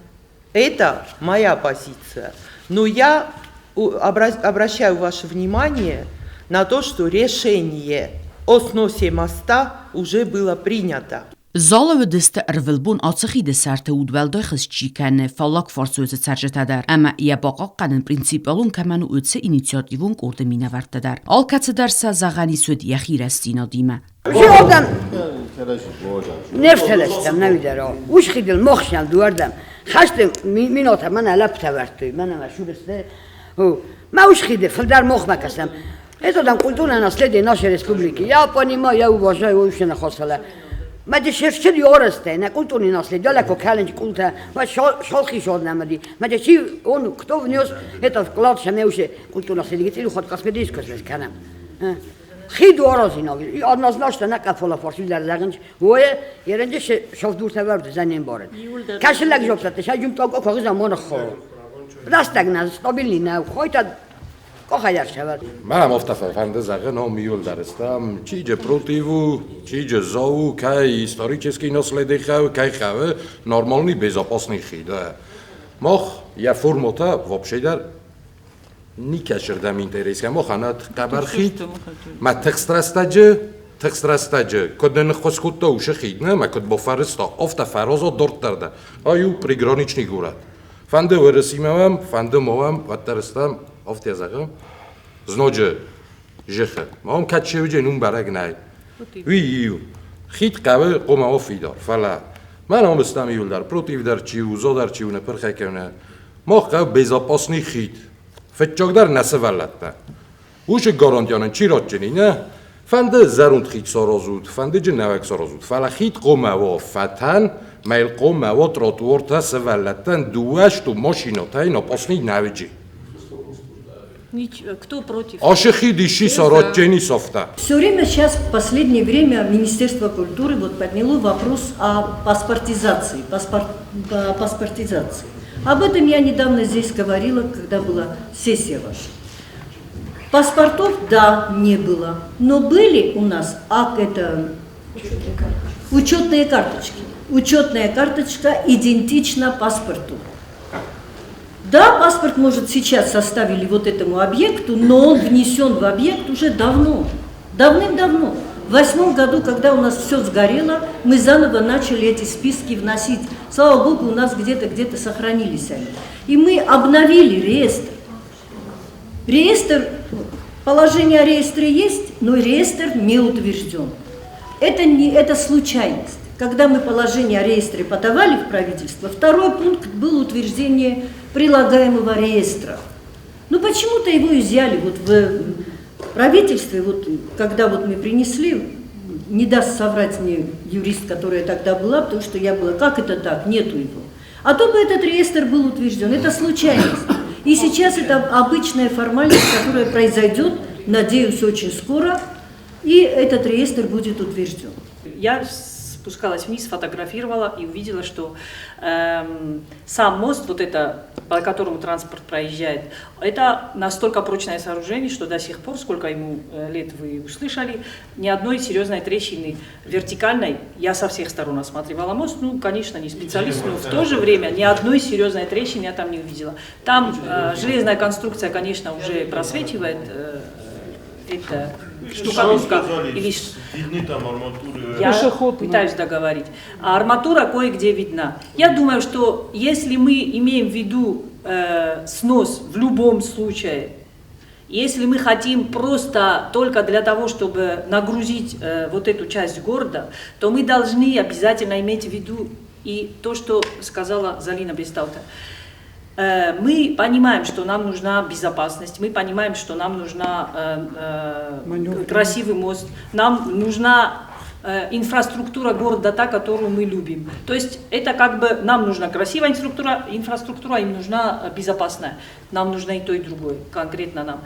Это моя позиция. Но я обращаю ваше внимание на то, что решение о сносе моста уже было принято. Залы уыдысты ӕрвылбон ацы хиды сӕрты удуӕлдай хызт чи кӕны, фаллаг фарсы уыцы цӕрджытӕ дӕр ӕмӕ йӕ бахъахъхъӕнын принципиалон кӕмӕн у, уыцы инициативон къорды минӕвӕрттӕ дӕр. Алкӕцы дӕр сӕ зӕгъӕн ис уыд йӕхи рӕстдзинадимӕ. Уыцы Не навидӕр уыцы хидыл мохснал дыууӕрдӕм хӕсты минотӕ мӕнӕ лӕппутӕ вӕрдтой, мӕнӕ мӕ сюрысты. Мӕ уыцы хиды фылдӕр мохмӕ кӕсӕм. Это там культурное наследие нашей республики. Я понимаю, я уважаю вообще нахосала. Мадя шершил yoreste, на культурное наследие, далеко калинч культа, шолхи шоднамади. Мадя чи он кто внес этот вклад, что мы культурное наследие, или хоть косметическое канам. Хиду аразина, однозначно на кафола фарсилар загынч, вое еренде шовдурта вард занем баред. Кашелак жопсат, шажум тог окогыз амон хо. Растагна, стабильный на, хойта Манам офтафа загано миул дарестам, чиже противу, чиже зоу, кай исторический наследие хав, кай хав, нормальный безопасный хид. Мох, я формата вообще дар никашырдам интерес, мох анат қабар хид, ма текстрастаджи, код нхоскутта уше хидна, ма код бофариста, офта фарозо дорттарда. Аю приграничный город. Фанды вырысимавам, фанды мовам, ваттарыстам, офтия загъӕм, знаджы жыхы. Мам кӕд шевджен ум бӕрӕг нӕй. Уый иу. Хид хъӕуы хъуамӕ фидар, фӕлӕ мӕн ам стӕм иуылдӕр, против дӕр чи у, зо дӕр чи у, нӕ пырхӕй кӕны. Мах хъӕуы безопасный хид. Фыццагдӕр нӕ сывӕллӕттӕ. Уыцы гарантианын чи ратджыни, нӕ? Фӕнды зӕронд хид саразут, фӕнды джын нӕуӕг саразут, фӕлӕ хид хъуамӕ уа фӕтӕн, мӕйыл хъуамӕ уа тротуартӕ сывӕллӕттӕн дыууӕ сту машинӕтӕй опасный нӕуджи. Кто против? Все время сейчас, в последнее время, Министерство культуры вот подняло вопрос о паспортизации, паспортизации. Об этом я недавно здесь говорила, когда была сессия ваша. Паспортов, да, не было, но были у нас учетные карточки. Учетная карточка идентична паспорту. Да, паспорт, может, сейчас составили вот этому объекту, но он внесен в объект уже давно, давным-давно. В восьмом году, когда у нас все сгорело, мы заново начали эти списки вносить. Слава Богу, у нас где-то где-то сохранились они. И мы обновили реестр. Реестр, положение о реестре есть, но реестр не утвержден. Это, не, это случайность. Когда мы положение о реестре подавали в правительство, второй пункт был утверждение прилагаемого реестра. Ну почему-то его изъяли вот в правительстве, вот, когда вот мы принесли, не даст соврать мне юрист, которая тогда была, потому что я была, как это так, нету его. А то бы этот реестр был утвержден, это случайность. И сейчас это обычная формальность, которая произойдет, надеюсь, очень скоро, и этот реестр будет утвержден. Я спускалась вниз, фотографировала и увидела, что сам мост, вот это, по которому транспорт проезжает, это настолько прочное сооружение, что до сих пор, сколько ему лет вы услышали, ни одной серьезной трещины вертикальной, я со всех сторон осматривала мост, ну, конечно, не специалист, но в то же время ни одной серьезной трещины я там не увидела. Там железная конструкция, конечно, уже просвечивает, это штукатурка или Видны там арматуры. Я пытаюсь договорить. А арматура кое-где видна. Я думаю, что если мы имеем в виду снос в любом случае, если мы хотим просто только для того, чтобы нагрузить вот эту часть города, то мы должны обязательно иметь в виду и то, что сказала Залина Бестаута. Мы понимаем, что нам нужна безопасность, мы понимаем, что нам нужна красивый мост, нам нужна инфраструктура города та, которую мы любим. То есть это как бы нам нужна красивая инфраструктура, им нужна безопасная. Нам нужно и то, и другое, конкретно нам.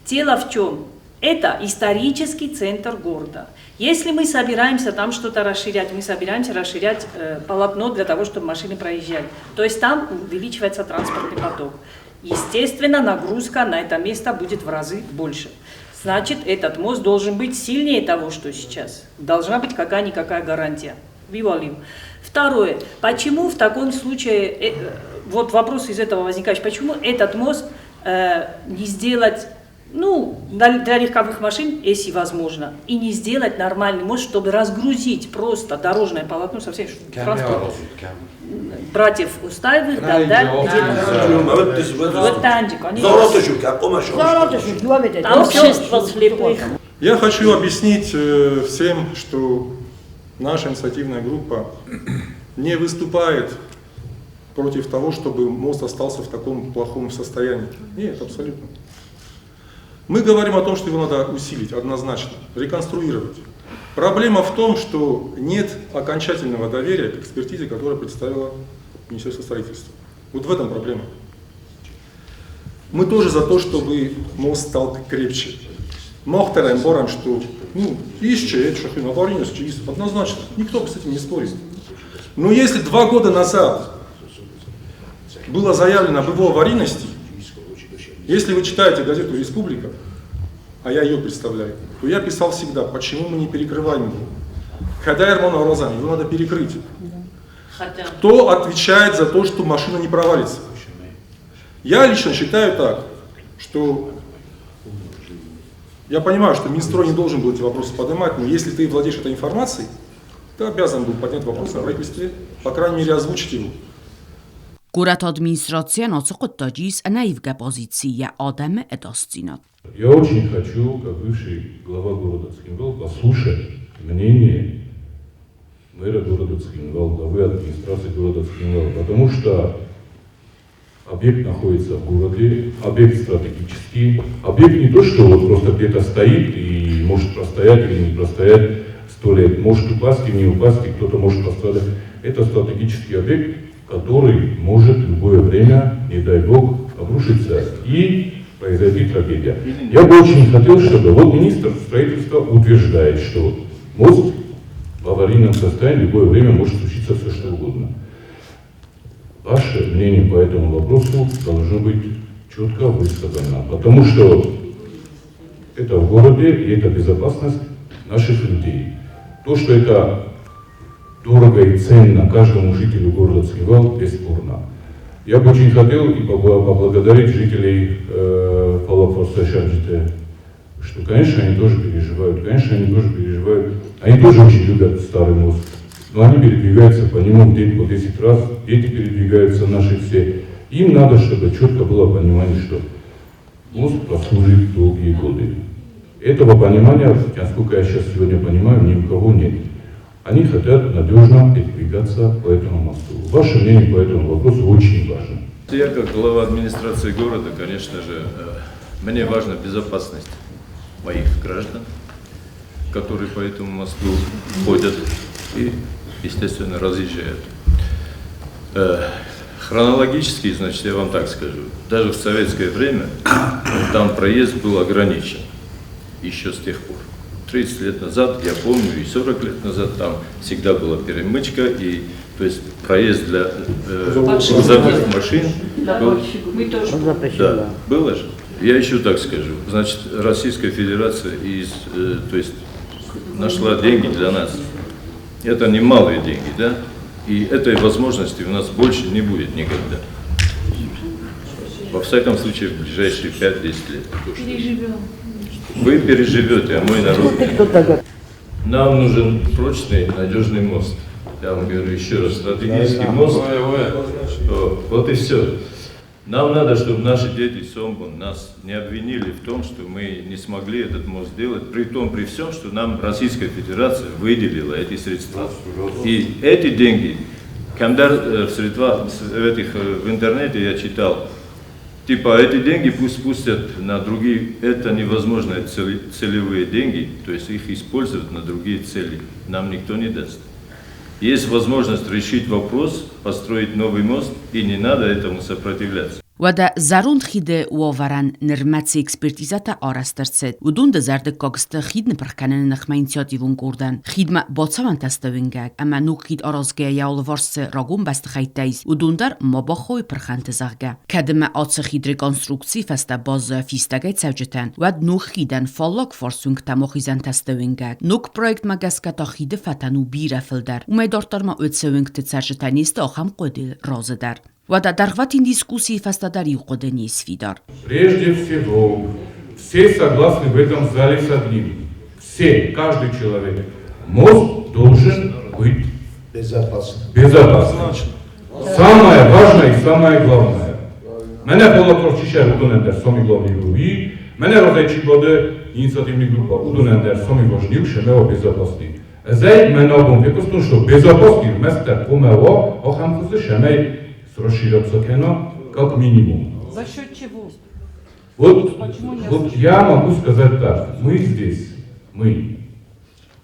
Дело в чем? Это исторический центр города. Если мы собираемся там что-то расширять, мы собираемся расширять полотно для того, чтобы машины проезжали. То есть там увеличивается транспортный поток. Естественно, нагрузка на это место будет в разы больше. Значит, этот мост должен быть сильнее того, что сейчас. Должна быть какая-никакая гарантия. Вивалим. Второе. Почему в таком случае, вот вопрос из этого возникает, почему этот мост не сделать, ну, для легковых машин, если возможно, и не сделать нормальный мост, чтобы разгрузить просто дорожное полотно со всех транспорта. Братьев Устаевых, да, вот там общество слепых. Я хочу объяснить всем, что наша инициативная группа не выступает против того, чтобы мост остался в таком плохом состоянии. Нет, абсолютно. Мы говорим о том, что его надо усилить однозначно, реконструировать. Проблема в том, что нет окончательного доверия к экспертизе, которую представило Министерство строительства. Вот в этом проблема. Мы тоже за то, чтобы мост стал крепче. Мохтераем борем, что ну, ищет, однозначно. Никто с этим не спорит. Но если 2 года назад было заявлено об его аварийности, если вы читаете газету «Республика», а я ее представляю, то я писал всегда, почему мы не перекрываем его. Хадай Розан, его надо перекрыть. Кто отвечает за то, что машина не провалится? Я лично считаю так, что я понимаю, что Минстрой не должен был эти вопросы поднимать, но если ты владеешь этой информацией, ты обязан был поднять вопрос на правительстве, по крайней мере озвучить его. Город администрация нацикоттаджис наивга позиция адаме эдасцинат. Я очень хочу, как бывший глава города Цхинвал, послушать мнение мэра города Цхинвал, главы администрации города Цхинвал, потому что объект находится в городе, объект стратегический, объект не то, что вот просто где-то стоит и может простоять или не простоять 100 лет, может упасть или не упасть, и кто-то может пострадать. Это стратегический объект, который может в любое время, не дай бог, обрушиться и произойти трагедия. Я бы очень хотел, чтобы вот министр строительства утверждает, что мост в аварийном состоянии в любое время может случиться все что угодно. Ваше мнение по этому вопросу должно быть четко высказано, потому что это в городе и это безопасность наших людей. То, что это дорого и ценно каждому жителю города Цхинвал, бесспорно. Я бы очень хотел и поблагодарить жителей Палафорса Шаджите, что, конечно, они тоже переживают, конечно, они тоже переживают. Они тоже очень любят старый мост, но они передвигаются по нему в день по 10 раз, дети передвигаются наши все. Им надо, чтобы четко было понимание, что мост прослужит долгие годы. Этого понимания, насколько я сейчас сегодня понимаю, ни у кого нет. Они хотят надежно передвигаться по этому мосту. Ваше мнение по этому вопросу очень важно. Я как глава администрации города, конечно же, мне важна безопасность моих граждан, которые по этому мосту ходят и, естественно, разъезжают. Хронологически, значит, я вам так скажу, даже в советское время там проезд был ограничен еще с тех пор. 30 лет назад, я помню, и 40 лет назад там всегда была перемычка, и то есть проезд для грузовых машин был. Мы тоже. Да, было же. Я еще так скажу. Значит, Российская Федерация то есть, нашла деньги для нас. Это немалые деньги, да? И этой возможности у нас больше не будет никогда. Во всяком случае, в ближайшие 5-10 лет. Переживем. Вы переживете, а мой народ нет. Нам нужен прочный, надежный мост. Я вам говорю еще раз, стратегический мост. Вот и все. Нам надо, чтобы наши дети Сомбон нас не обвинили в том, что мы не смогли этот мост сделать, при том, при всем, что нам Российская Федерация выделила эти средства. И эти деньги, когда в средства, в интернете я читал, типа эти деньги пусть пустят на другие, это невозможно, целевые деньги, то есть их использовать на другие цели, нам никто не даст. Есть возможность решить вопрос, построить новый мост, и не надо этому сопротивляться. Уӕдӕ зӕронд хиды уавӕрӕн нырмӕ цы экспертизӕтӕ арӕзт ӕрцыд, уыдон дызӕрдыггаг сты хид ныпырх кӕныны ныхмӕ инициативон къордӕн. Хидмӕ бацӕуӕнтӕ сты уынгӕг, ӕмӕ ног хид аразгӕйӕ йӕ алыварс цы рагон бӕстыхӕйттӕ ис, уыдон дӕр ма бахауой пырхӕнты, зӕгъгӕ. Кӕд ӕмӕ ацы хид реконструкцийы фӕстӕ баззайа фистӕгӕй цӕуджытӕн, уӕд ног хидӕн фаллаг фарс уынгтӕм ахизӕнтӕ сты уынгӕг. Ног проектмӕ гӕсгӕ та хиды фӕтӕн у бирӕ фылдӕр. Уымӕй дарддӕр ма уыцы уынгты цӕрджытӕ не сты ахӕм хъуыдыйыл разы дӕр. Уӕдӕ дӕргъвӕтин дискуссийы фӕстӕ дӕр иу хъуыды не сфидар. Прежде всего, все согласны в этом зале с одним. Все, каждый человек. Мост должен быть безопасным. Безопасным. Самое важное и самое главное. Мӕнӕ Полакорчишер уыдонӕн дӕр сомиглавный уый, мӕнӕ разӕй инициативный группа уыдонӕн дӕр сомиважный шемева безопасный. Ӕз мӕн абон фехъуыстон, что безопасный рмӕстдӕр хъуамӕ уа ахӕм хуызы, цӕмӕй расширяться кӕна как минимум. За счет чего? Вот, вот я могу сказать так. Мы здесь, мы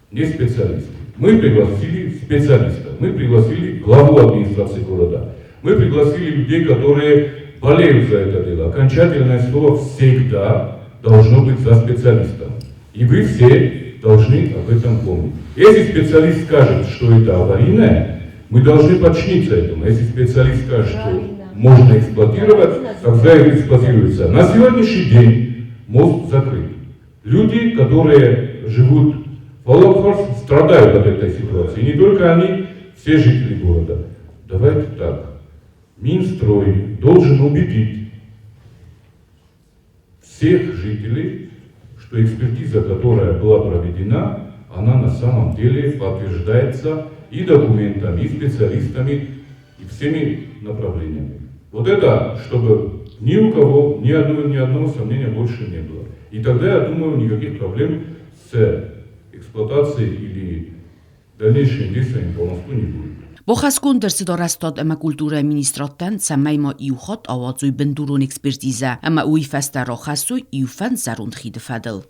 не специалисты. Мы пригласили специалиста, мы пригласили главу администрации города, мы пригласили людей, которые болеют за это дело. Окончательное слово всегда должно быть за специалистом. И вы все должны об этом помнить. Если специалист скажет, что это аварийное, мы должны подчиниться этому. Если специалист скажет, что можно эксплуатировать, тогда эксплуатируется. На сегодняшний день мост закрыт. Люди, которые живут в Аллахфорс, страдают от этой ситуации. И не только они, все жители города. Давайте так. Минстрой должен убедить всех жителей, что экспертиза, которая была проведена, она на самом деле подтверждается и документами, и специалистами, и всеми направлениями. Вот это, чтобы ни у кого, ни одного сомнения больше не было. И тогда, я думаю, никаких проблем с эксплуатацией или дальнейшими действиями по мосту не будет. Бахӕсгонд ӕрцыд арӕзтад ӕмӕ культурӕйы министрадтӕн, цӕмӕй ма иу хатт ауадзой бындурон экспертизӕ ӕмӕ уый фӕстӕ рахӕссой иу фӕнд зӕронд хиды фӕдыл.